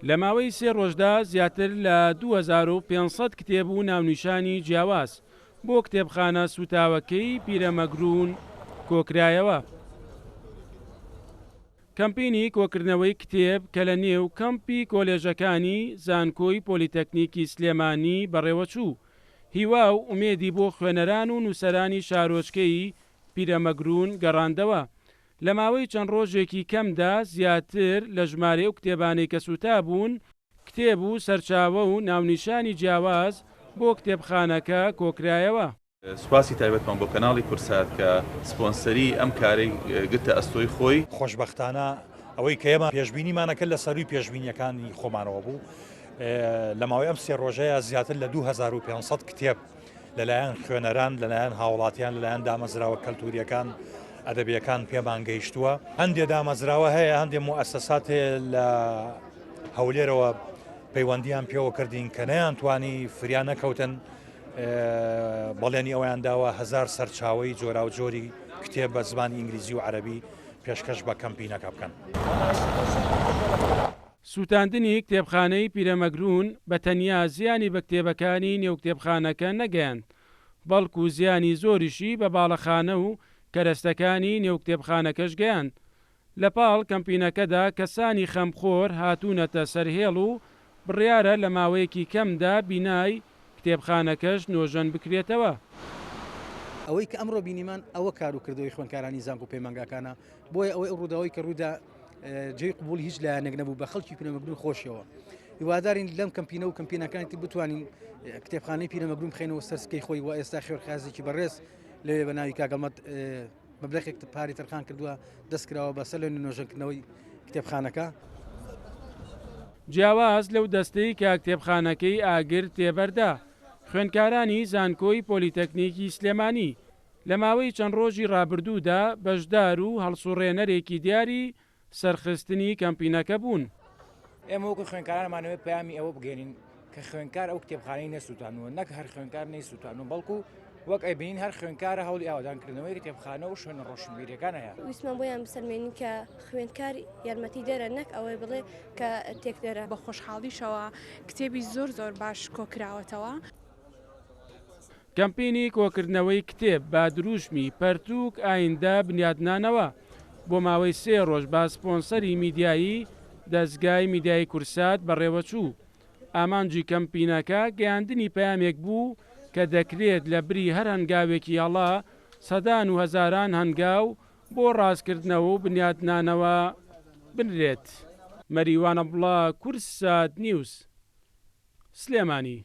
لە ماوەی سێ ڕۆژدا زیاتر لە 2500 کتێب و ناونیشانی جیاواز بۆ کتێبخانە سووتاوەکەی پیرەمەگروون کۆکرایەوە. کەمپینی کۆکردنەوەی کتێب کە لە نێو کەمپی کۆلێژەکانی زانکۆی پۆلیتەکنیکی سلێمانی بەڕێوەچوو، هیوا و ئومێدی بۆ خوێنەران و نووسەرانی شارۆچکەی پیرەمەگروون گەڕاندەوە. لە ماوەی چەند ڕۆژێکی کەمدا زیاتر لە ژمارەی ئەو کتێبانەی کە سووتابوون، کتێب و سەرچاوە و ناونیشانی جیاواز بۆ کتێبخانەکە کۆکرایەوە. سوپاسی تایبەتمان بۆ کەناڵی کوردسات کە سپۆنسەری ئەم کارەی گرتە ئەستۆی خۆی. خۆشبەختانە ئەوەی کە ئێمە پێشبینیمان ئەکرد لە سەرووی پێشبینییەکانی خۆمانەوە بوو. لە ماوەی ئەم سێ ڕۆژەیا زیاتر لە 2500 کتێب لەلایەن خوێنەران، لەلایەن هاوڵاتیان، لەلایەن دامەزراوە کەلتوورییەکان، ئەدەبییەکان پێمان گەیشتووە. هەندێ دامەزراوە هەیە، هەندێ موئەسەسات هەیە لە هەولێرەوە پەیوەندییان پێوە کردین کە نەیانتوانی فریا نەکەوتن، بەڵێنی ئەوەیان داوە هەزار سەرچاوەی جۆراوجۆری کتێب بە زمانی ئینگلیزی و عەرەبی پێشکەش بە کەمپینەکە بکەن. سووتاندنی کتێبخانەی پیرەمەگروون بە تەنیا زیانی بە کتێبەکانی نێو کتێبخانەکە نەگەیاند، بەڵکو زیانی زۆریشی بە باڵەخانە و کەرەستەکانی نێو کتێبخانەکەش گەیاند. لە پاڵ کەمپینەکەدا کەسانی خەمخۆر هاتوونەتە سەرهێڵ و بڕیارە لە ماوەیەکی کەمدا بینای کتێبخانەکەش نۆژەن بکرێتەوە. ئەوەی کە ئەمڕۆ بینیمان ئەوە کار و کردەوەی خوێندکارانی زانکۆ و پەیمانگاکانە، بۆیە ئەوەی ئەو ڕووداوەی کە ڕوویدا جێی قبوڵی هیچ لایەنێک نەبوو بە خەڵکی پیرەمەگرون خۆشیەوە. هیوادارین لەم کەمپینە و کەمپینەکانی تر بتوانین کتێبخانەی پیرەمەگرون بخەینەوە سەر سکەی خۆی و ئێستا خێرخوازێکی بەڕێز لەوێ بە ناوی کاک هەڵمەت مەبلەغێک پارەی تەرخان کردووە، دەست کراوە بە سەر لە نۆژەنکردنەوەی کتێبخانەکە. جیاواز لەو دەستەی کە کتێبخانەکەی ئاگر تێبەردا، خوێندکارانی زانکۆی پۆلیتەکنیکی سلێمانی لە ماوەی چەند ڕۆژی ڕابردوودا بەشدار و هەڵسوڕێنەرێکی دیاری سەرخستنی کەمپینەکە بوون. ئێمە وەکو خوێندکاران ئەمانەوێت پەیامی ئەوە بگەێنین کە خوێندکار ئەو کتێبخانەی نەسووتاندووە، نەک هەر خوێندکار نەیسووتاندووە، بەڵکو وەک ئەیبینین هەر خوێندکارە هەوڵی ئاوەدانکردنەوەی کتێبخانە و شوێنە ڕۆشنبیریەکان هەیە. ویستمان بۆیان بسەلمێنین کە خوێندکار یارمەتیدەرە نەک ئەوەی بڵێ کە تێکدەرە. بە خۆشحاڵیشەوە کتێبی زۆر زۆر باش کۆکراوەتەوە. کەمپینی کۆکردنەوەی کتێب بە درووشمی، پەرتووک ئایندە بنیاتنانەوە، بۆ ماوەی سێ ڕۆژ بە سپۆنسەری میدیایی دەزگای میدیایی کوردسات بەڕێوەچوو. ئامانجی کەمپینەکە گەیاندنی پەیامێک بوو کە دەکرێت لە بری هەر هەنگاوێکی هەڵە سەدان و هەزاران هەنگاو بۆ ڕاستکردنەوە و بنیاتنانەوە بنرێت. مەریوان عەبدوڵا، کوردسات نیوز، سلێمانی.